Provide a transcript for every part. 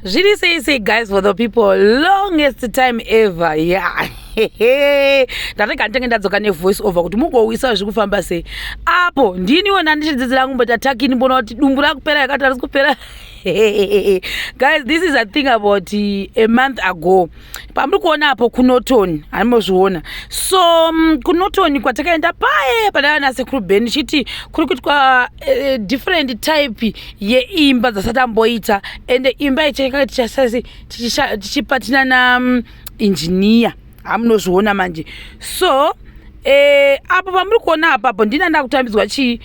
Zviri sei sei, guys? For the people, longest time ever, yeah. Ndatega nditenge ndadzoka nevoice over kuti mugowisa zviri kufamba sei apo. Ndiniwo ndandichidzidzira kumboita takini, mbona kuti dumbu rakupera, yakati harisi kupera. Guys, this is a thing about a month ago. Pamuri kuona apo kuNorton, hanimozviona. So kuNorton kwatakaenda paye padaiva nasekuru Ben, chiti kuri kuitwa different type yeimba dzasati amboita. Ende imba ichi tichasasi tichipatina nainjiniya, hamunozviona manje. So apo pamuri kuona apapo, ndina ndakutambidzwa chi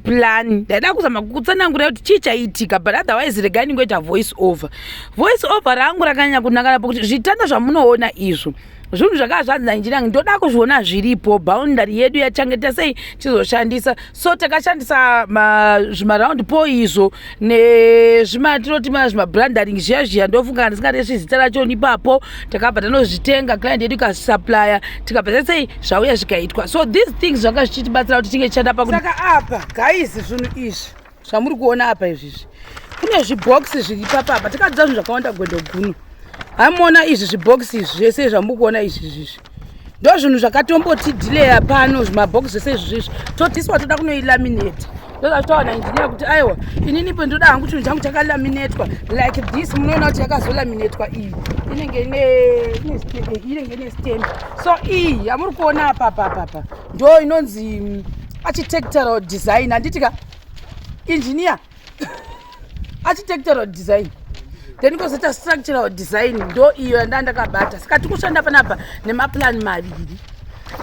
plan. Ndaida kuzama kutsanangura kuti chii chaitika, but otherwise regai ndingoita voice over. Voice over rangu rakanyanya kunaka napo kuti zvitanda zvamunoona izvo, zvinhu zvakava zvanzi nainjiniya, ndoda kuzviona zviripo. Boundary yedu yachange sei tizoshandisa. So takashandisa zvimaround pole izvo nezvimatinoti zvimabrandering zviya zviya. Ndofunga ndisingaresvi zita racho ipapo. Takabva tanozvitenga, client yedu ikasupplya, tikabva sei zvauya zvikaitwa. So these things zvanga zvichitibatsira kuti tinge tichishanda pakuti. Saka apa, guys, zvinhu izvi zvamuri kuona apa izvizvi, kune zvibhokisi zviri papapa. Takadzidza zvinhu zvakawanda gwendo guno. Hamuona izvi zvibhokisi izvi zvese zvamuri kuona izvi zvizvi, ndo zvinhu zvakatombotidhileya pano. Zvimabhokisi zvese izvi zvizvi totiswa, toda kunoilaminata. Ndozvatowana injiniya kuti aiwa, ininipo ndoda hangu chinhu changu chakalaminatwa like this. Munoona kuti yakazolaminatwa iyi, inenge ine stamp. So iyi yamuri kuona apa papapa ndo inonzi architectural design, handiti ka, engineer? Architectural design, then kozoita structural design, ndo iyo yanda ndakabata. Saka tikushanda panapa nemaplan maviri.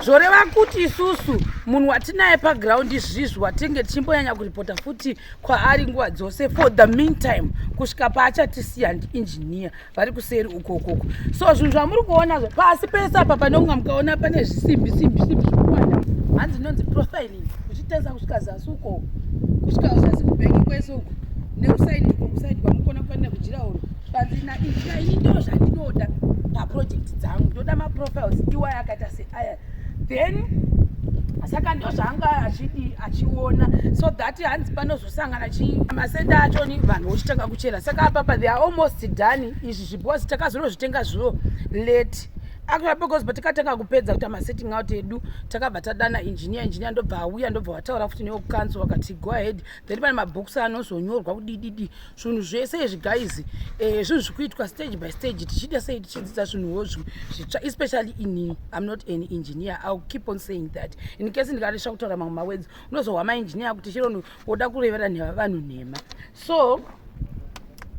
Zvoreva kuti isusu munhu watinaye paground izvizvi, watinge tichimbonyanya kuripota futi kwaari nguva dzose for the meantime kusvika paachatisiya, ndiengineer vari kuseri ukokoko. So zvinhu zvamuri kuona pasi pese apa, panonga mukaona pane zvisimbi simbi simbi zvikuwanda, hanzi inonzi profiling, uchitarisa kusvika zasi uko, kusvika zasi kubhengi kwese uko, nekusaidi uko, kusaidi kwamukona kufanira kujira uro panzi nainjina. Ini ndo zvandinoda paproject dzangu, ndoda maprofiles iwaya akaita seaya. Then saka ndo zvaanga achidi achiona, so that hanzi panozosangana masenda achoni, vanhu vochitanga kuchera. Saka apapa they are almost done izvi, because takazonozvitenga zviro late actually, because patakatanga kupedza kuita masetting out edu, takabva tadana engineer. Engineer ndobva auya, ndobva wataura futi newekukanzo, vakati go ahead. Then pane mabooks anozonyorwa kudididi. Zvinhu zvese izvi, guys, zvinhu zvikuitwa stage by stage, tichiita sei, tichidzidza zvinhuwo zvitsva, especially inini. I'm not an engineer, I'll keep on saying that. In case ndikaresva kutaura mamwe mawords, unozohwa maengineer kuti chiro woda kurevera vanhu nhema. So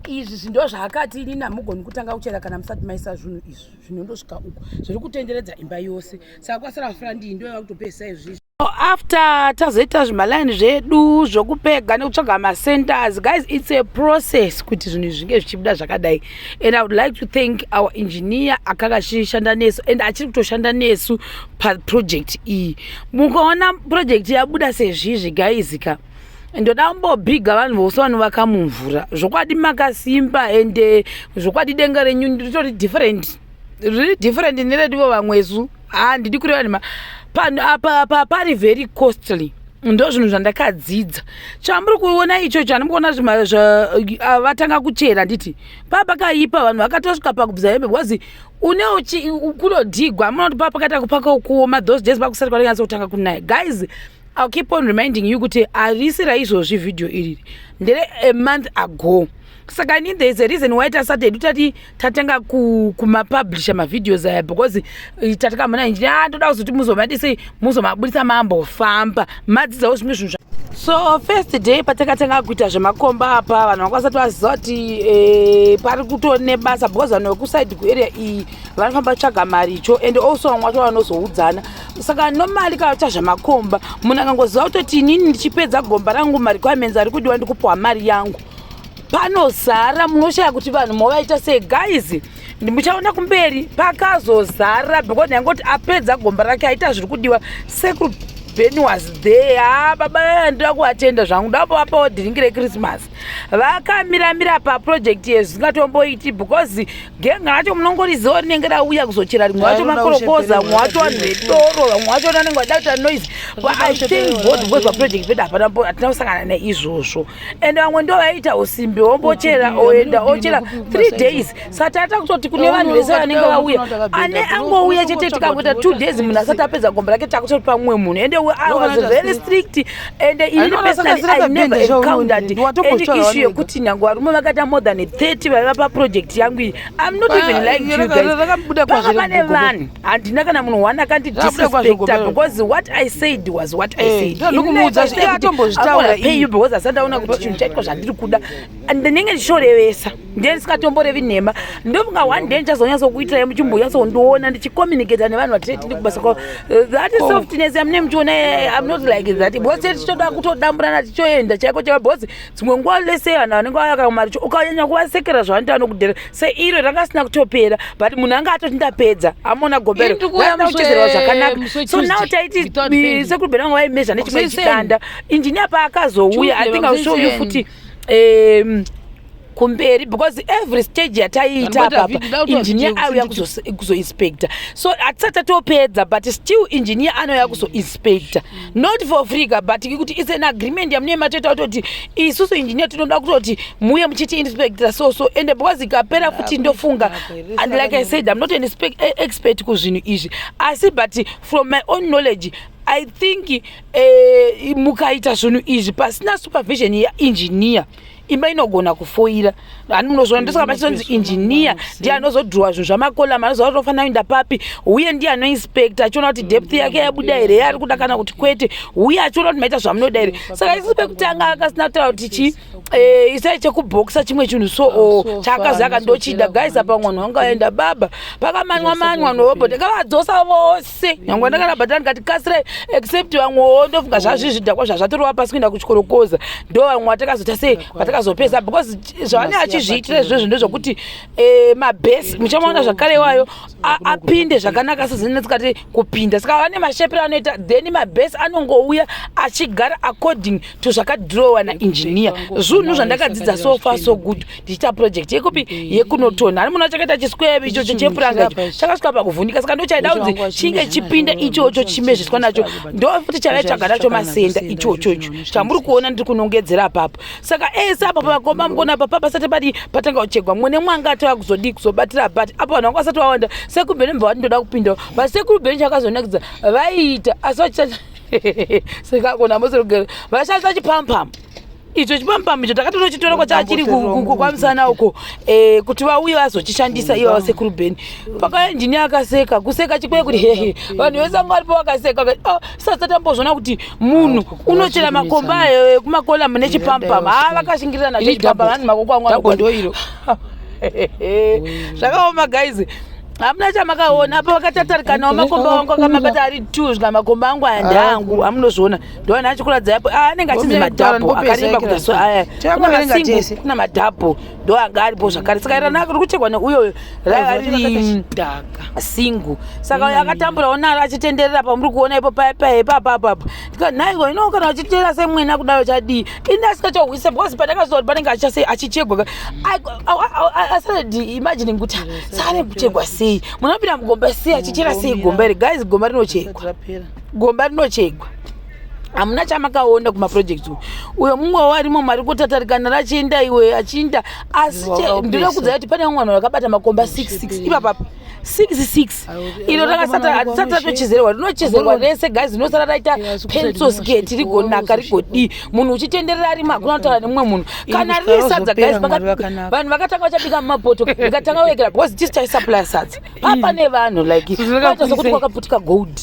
izvi zvindo zvaakati, inini hamugoni kutanga kuchera kana musati maisa zvinhu izvi zvinondosvika uko zviri kutenderedza imba yose. Saka kwasara front, ndo yava kutopedzisa izvizvi. After tazoita zvimalaini zvedu zvokupega nekutsvaga macenters, guys, it's a process kuti zvinhu izvi zvinge zvichibuda zvakadai. And I would like to thank our engineer akanga achishanda nesu and achiri kutoshanda nesu paproject iyi. Mukaona project yabuda sezvizvi, guys ka, ndoda kumbobhiga vanhu vose vanovaka mumvura. Zvokwadi makasimba, ende zvokwadi denga renyu ritori different, riri different nereduvo vamwesu. Handidi kureva nhema panhu apa, pari very costly. Ndo zvinhu zvandakadzidza. Chamuri kuona ichocho, handimboona vatanga kuchera, nditi papakaipa, vanhu vakatosvika pakubvisa hembe because une kunodhigwa. Muna kuti papakaita kupaka kuoma those days, pakusati kwanyatsa kutanga kunaya. Guys, I'll keep on reminding you kuti harisi raizvozvi vhidhiyo iriri, ndere a month ago. Saka ini there is a reason why tasati hedu tati tatanga kumapublisha mavideos aya, because tatakamona injini ndoda kuzoti muzomadisei, muzomabudisa mambofamba, madzidzawo zvimwe zvinhu. So first day patakatanga kuita zvemakomba apa, vanhu vanga vasati vaziva kuti pari kutone basa, because vanhu vekusaidi kuarea iyi vanofamba tsvaga maricho, and also vamwe vacho vanozoudzana. Saka normally kana uita zvemakomba, munhu akangoziva kutoti inini ndichipedza gomba rangu, marequirements ari kudiwa, ndikupiwa mari yangu, panozara. Munoshaya kuti vanhu movaita sei. Guys, muchaona kumberi pakazozara, because ndangoti apedza gomba rake, aita zviri kudiwa, sekuru. Ben was there. Ha, baba vaya ndoda kuvatenda zvangu, ndambovapawo dhiringi reChristmas. Vakamiramira paproject yezvisingatomboiti, because genga racho munongoriziva rinenge rauya kuzochera. Rimwe vacho makorokoza, vamwe vacho vanhu vedoro, vamwe vacho vanenge vada kuita noise. But I thank God because paproject pedu hapana, hatina kusangana neizvozvo. And vamwe ndo vaiita usimbi, wombochera, oenda ochera 3 days. Saka tata kutoti kune vanhu vese vanenge vauya, ane angouya chete, tikangoita 2 days munhu asati apedza gomba rake, takutoti pamwe munhu. Ende I was very strict, and inini personally I never encountered any issue yekuti nyange varume vakaita more than 30 vaiva paproject yangu iyi. I'm not even lying to you guys, panga pane vanhu, handina kana munhu one akandidisrespecta, because what I said was what I said. Pay you because asati ndaona kuti chinhu chaitwa zvandiri kuda. Ndinenge ndichitorevesa, ndiye ndisingatomborevi nhema. Ndofunga one day ndichazonyatsokuitirai, muchimbonyatsondiona ndichicommunicata nevanhu vatiri tiri kubasa kwavo. That softness yamune muchiona, I'm not like that, because tiri tichitoda kutodamburana, tichoenda chaiko chaiko, because dzimwe nguva lese vanhu vanenge vayaka maricho, ukanyanya kuvasekera zvavanoita vanokudhera. Seiro ranga sina kutopera, but munhu anga atoti ndapedza, amona gombero rasina kuchezerwa zvakanaka. So now taiti sekuru Ben vanga vaimezha nechimwe chitanda. Engineer paakazouya, I think I'll show you futi kumberi, because every stage yataiita apapa, engineer auya kuzoinspecta. So hatisati tatopedza, but still engineer anouya kuzoinspecta, not for free ka, but kuti it's an agreement yamunee matoita kutoti isusu engineer tinoda kutoti muuye muchiti inspecta. So ende because ikapera futi, ndofunga, and like I said, I'm not an expert kuzvinhu izvi, asi but from my own knowledge, I think mukaita zvinhu izvi pasina supervision yaengineer, imba inogona kufoira. Hani munozviona, ndosaka pachizonzi engineer ndiye anozodhuwa zvinhu zvamacolumn, anoziva kuti ofanira kuenda papi, uye ndiye anoinspecta achiona kuti depth yake yabuda here yaari kuda kana kuti kwete, uye achiona kuti maita zvamunoda here. Saka isusu pekutanga akasina kutaura kuti chi isai chekubhokisa chimwe chinhu, so o chaakazi akandochida. Guys, apa mwanhu wanga waenda baba, pakamanywa manywa norobot, ndakavadzosa vose, nyangwe ndakarabhata ndikati kasirai, except vamwewo. Ndofunga zvazvi zvidhakwa zvazvatorova pasi kuenda kuchikorokoza, ndo vamwe vatakazoita sei, vatakazopedza, because zvavanenge vachizviitira izvozvo ndezvokuti mabhesi muchamaona zvakare iwayo apinde zvakanaka sezinetsikati kupinda. Saka vane mashepero anoita, then mabhesi anongouya achigara according to zvakadhirowa naengineer. Zvinhu zvandakadzidza, so far so good, ndichiita project yekupi, yekunotona. Hani munhu achakaita chisquare ichocho chepuranga, icho chakasvika pakuvhunika, saka ndochaida kunzi chinge chipinde ichocho chimezviswa nacho. Ndo futi chavaitsvaga nacho masenda ichochocho chamuri kuona ndiri kunongedzera apapo. Saka ese apa pamakomba mukuona apa pasati padi patanga kuchegwa, mumwe nemwanga atova kuzodii, kuzobatira. But apa vanhu vanga vasati vawanda. Sekuru Bheni mbva vati ndoda kupindawo, but sekuru Bheni chakazonakidza vaiita, asi vachiita sekakona moserugere, vaishandisa chipampam icho. Chipampam icho takatotochitora kwachachiri kwamusana uko, kuti vauye vazochishandisa ivo vasekuru Bheni. Pakauya engineer akaseka, kuseka chikwee kuti hehe, vanhu vese vanga varipo vakaseka, vakati, "Oh, sasa tambozvona kuti munhu unochera makomba ayo ekumacolumn nechipampam." Ha, vakashingirira nacho chipampam, vanhu makoko angu Double ndoiro. Zvakaoma guys, hamuna chamakaona apa. Vakatatarikanawo makomba wangu akamabata ari two, zvika makomba angu aya ndeangu, amunozviona ndoana achikuradza apo. Ah, anenge achinzi madouble, akareba kuita so aya. Kuna masingle, kuna madouble, ndo anga aripo zvakare. Saka ranaka riri kuchekwa neuyoyo raiva riri single. Saka uyo akatamburawo naro achitenderera pamuri kuona ipo paipapapapo. Ndikati, "Nhaiwa, ino kana uchitera semwena kudaro chadii?" Ini asingachahwisa, because pandakaziva kuti panenge achase achichegwa, I started imagining kuti saka nekuchegwa sei, munhu anopinda mugomba sei, achichera sei gomba iri. Guys, gomba rinochegwa, gomba rinochegwa. Hamuna chamakaona kumaproject uyu. Uyo mumwe warimo mari kutatarikana rachienda iwe achiinda, asi ndinoda kudzai kuti pane vamwe vanhu vakabata makomba 66 ipapapa, 66 iro rakasati ratochezerwa. Rinochezerwa rese guys, rinosara raita pencil skirt, rigonaka, rigodii. Munhu uchitenderera arimo, hakuna kutaura nemumwe munhu. Kana riri sadza guys, vanhu vakatanga vachabika mumapoto, rikatanga kurekera, because tisu taisupply sadza. Papa nevanhu like kwaita sekuti kwakaputika gold,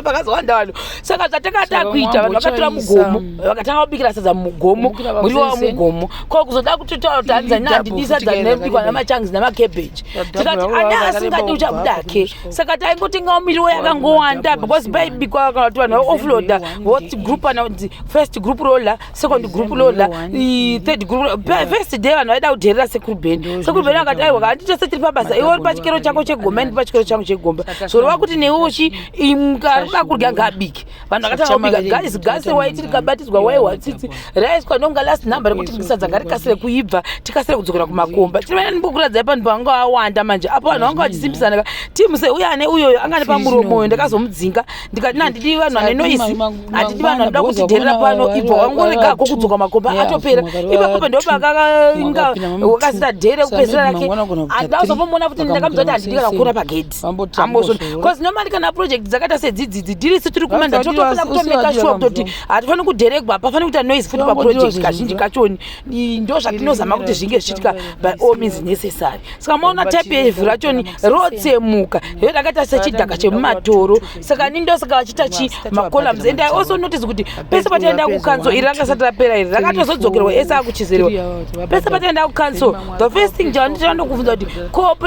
pakazowanda vanhu. Saka zvatakata kuita, vanhu vakatora mugomo, vakatanga kubikira sadza mumugomo, muriwo wamugomo. Ko kuzoda kutitaura kuti hanzi ani handidi sadza rinobikwa namachangs namacabbage, tikati ane asingadi uchabudake. Saka taingotengawo miriwo yakangowanda, because paibikwa kana kuti vanhu vaoffloada voti group, ana kuti first group rola, second group rola, third group. First day vanhu vaida kudherera sekuru Bheni. Sekuru Bheni akati, "Aiwa, handiti tese tiri pabasa, iwe uri pachikero chako chegomba, ini pachikero changu chegomba." Zoreva kuti newe uchi Arikuda kudya ngaabike. Vanhu vakatanga kubika, guys. Gasi waiti rikabatidzwa waiwa tsitsi raiswa ndonga last number rekuti sadza ngarikasire kuibva, tikasire kudzokera kumakomba. Tinoenda ndimbokuradzai panhu pavanga vawanda manje apo vanhu vanga vachisimbisana timu seuyo ane uyoyo anga ane pamuromo uyo. Ndakazomudzinga ndikati, "Handidi vanhu vane noise, handidi vanhu vanoda kutidherera pano." Ibva wangorega ko kudzoka makomba atopera ipapo. Ndopakanga wakasita dhere kupedzisira rake. Handida kuzombomuona futi. Ndakamudza kuti handidi kana kukura pagedhi ambozvona, because normally kana project dzakaita sedzidzidzi dirisi tiri kumanda, totofanira kutomeka sure kutoti hatifaniri kudheregwa, hapafani kuita noise futi paproject. Kazhinji kachoni ndo zvatinozama kuti zvinge zvichiitika by all means necessary. Saka maona type yevhu rachoni rotsemuka yo rakaita sechidhaka chemumatoro. Saka ni ndosaka vachiita chi macolumns. And I also notice kuti pese pataenda kucouncil, iri rangasati rapera, iri rakatozodzokerwa ese akuchizerewa. Pese pataenda kucouncil, the first thing chavandokubvunza kuti ko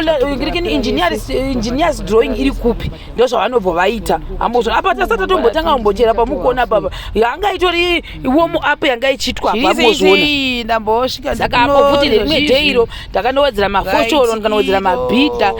engineers drawing iri kupi? Ndo zvavanobva vaita ambozvo. Apa tasati tatombotanga kumbochera pamukuona papa, yanga itori warm up yanga ichiitwa apa ambozviona. Ndambosvika. Saka apo futi nerimwe day iro ndakandowedzera mafoshoro, ndikanowedzera mabhidha.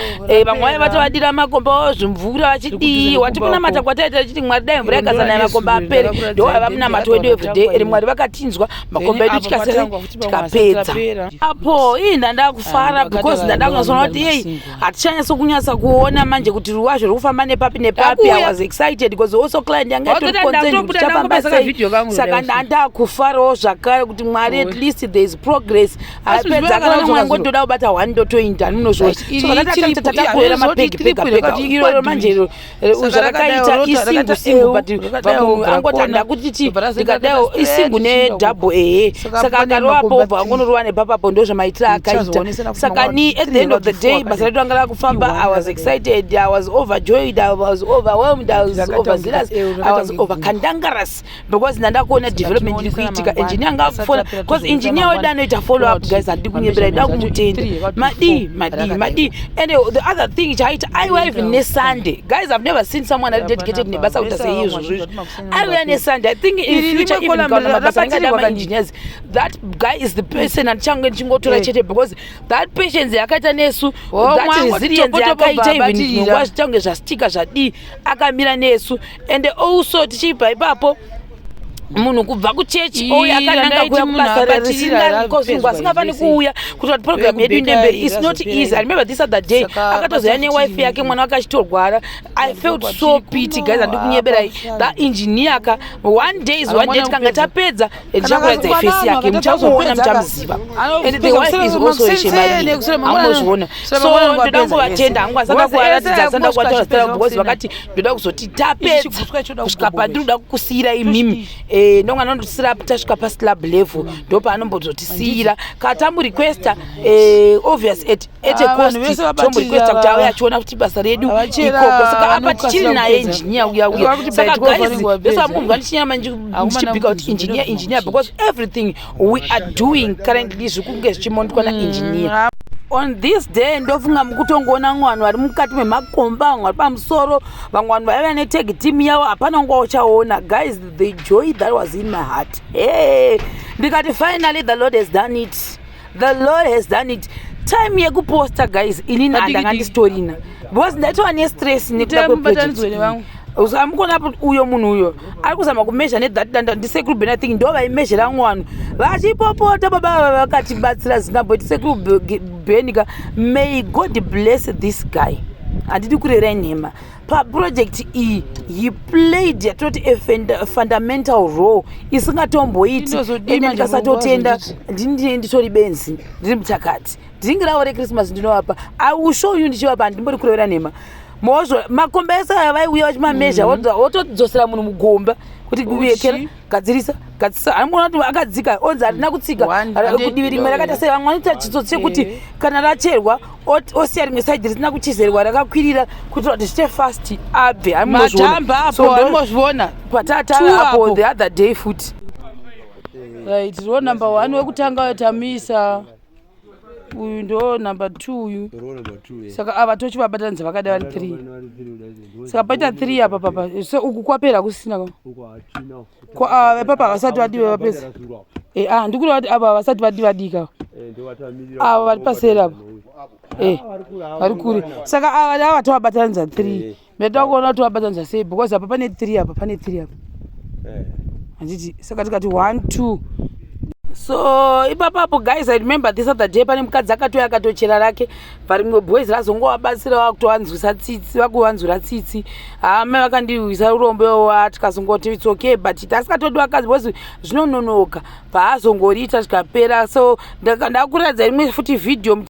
Vamwe vaiva vatovadira makomba zvimvura vachidii wati kunamata kwataita tichiti, "Mwari, dai mvura ikasanaya makomba apere." Ndo waiva munamato wedu everyday. Eri Mwari vakatinzwa, makomba edu tikasere tikapedza apo. Ii, ndanda kufara because ndanda kunyatsoona kuti yei hatichanyatso kunyatsa kuona manje kuti ruwazvo ruri kufamba nepapi nepapi. I was excited because also client yanga itori concerned kuti chafamba sei. Saka ndanda kufarawo zvakare kuti Mwari, at least there is progress. Apedza kana mwangu ndoda kubata one, ndotoinda munozviona. So tatakuwera mapegi pega pega. Iroro manje iro zvarakaita isingle single, but pamunhu angoti handa kuti chi ndikadaiwo isingle nedouble, ehe. Saka akarovapo obva angonorova nepapapo. Ndo zvamaitiro akaita. Saka ni at the end of the day basa redu ranga rakufamba. I was excited, I was overjoyed, I was overwhelmed, I was overzealous, I was overkandangarous because ndanda kuona development iri kuitika. Engineer anga akufona because engineer wedu anoita follow up, guys. Handidi kunyembera, ida kumutenda. Madii, madii, madii. And the other thing chaaita, aiwa, even neSunday, guys, I've never seen someone ari dedicated nebasa kuita seizvozvo izvo. Aiuya neSunday. I think in future, even kana mabasa anenge ada maengineers, that guy is the person andichange ndichingotora chete because that patience yakaita nesu, that resilience yakaita, even zvinongwa zvichange zvastika zvadii, akamira nesu. And also tichibva ipapo, munhu kubva kuchechi ouya akananga kuuya kubasa risingakosungu asingafani kuuya kuti kuti program yedu inde mberi is not easy. I remember this other day akatozoya newife yake, mwana wake achitorwara. I felt so pity, guys. Handi kunyeberai, that engineer ka, one day is one day. Tikanga tapedza, ndichakuratidza face yake, muchamuona, muchamuziva. And the wife is also shemari, amozviona. So ndoda kungovatenda hangu. Asada kuvaratidza, asada kuvataura zita ravo because vakati ndoda kuzoti tapedza kusvika pandiri kuda kukusiyira imimi. Ndonga nondosira tasvika paslab level, ndo paanombozotisiira katamurequesta. Obvious at a cost tomurequesta kuti auye achiona kuti basa redu ikoko. Saka apa tichiri naye engineer uya uya. Saka guys, ndosaka ndichinyama ndichibhika kuti engineer, engineer, because everything we are doing currently zviri kunge zvichimonitorwa naengineer. On this day ndofunga mukutongoona vamwe vanhu vari mukati memakomba, vamwe vari pamusoro, vamwe vanhu vaiva netag team yavo. Hapana nguva uchaona, guys, the joy that was in my heart. Hey, ndikati, "Finally the Lord has done it, the Lord has done it." Time yekuposta, guys, inini handanga ndisitorina because ndaitova nestress nekuda kweproject. Amukona uyo munhu uyo ari kuzama kumezha nethat danda ndisekuru Ben. I think ndo vaimezhera vamwe vanhu vachipopota. Baba ava vakatibatsira zingamboti Sekuru Ben ka. May God bless this guy. Handidi kurerai nhema, paproject iyi he played yatoti a fundamental role isingatomboiti. Ende ndikasatotenda ndini nditori benzi, ndiri mutakati. Drink ravo reChristmas ndinovapa. I will show you ndichivapa. Handimbori kurevera nhema. Mozvo makomba ese aya vaiuya vachimamezha, wotodzosera munhu mugomba kuti kera gadzirisa, gadzirisa. Anoona kuti akadzika, onzi harina kutsika kudivi rimwe rakaita sei. Vamwe vanoita chitsotsi chekuti kana racherwa osiya rimwe side risina kuchizerwa rakakwirira kuitira kuti zviite fast abve. Matamba apo anombozviona. Patatava apo the other day futi. Right, row number one wekutanga tamisa uyu, ndo number two uyu. Saka ava tochivabatanidza vakada vari three, saka paita three apa papa. So uku kwapera kusina ipapa havasati vadiwe vapedza. Eh, ah, ndikureva kuti ava vasati vati vadika Eh, ndovatamiririra. Ava vari paseri apa. Eh, Ah, vari kure, ava vari kure. Saka ava ava tovabatanidza three. Ndatoda kuona kuti tovabatanidza sei, because apa pane three, apa pane three apa. Handiti? Saka tikati one, two. So ipapapo, guys, I remember this other day pane mukadzi akatouya akatochera rake, varimwe boys razongovabatsira, vakutovanzwisa tsitsi, vakuvanzwira tsitsi. Hama vakandiwisa urombo, tikazongoti it's okay, but tasikatodi vakadzi because zvinononoka. Paazongoriita tikapera. So ndakuratidza rimwe futi vhidhiyo.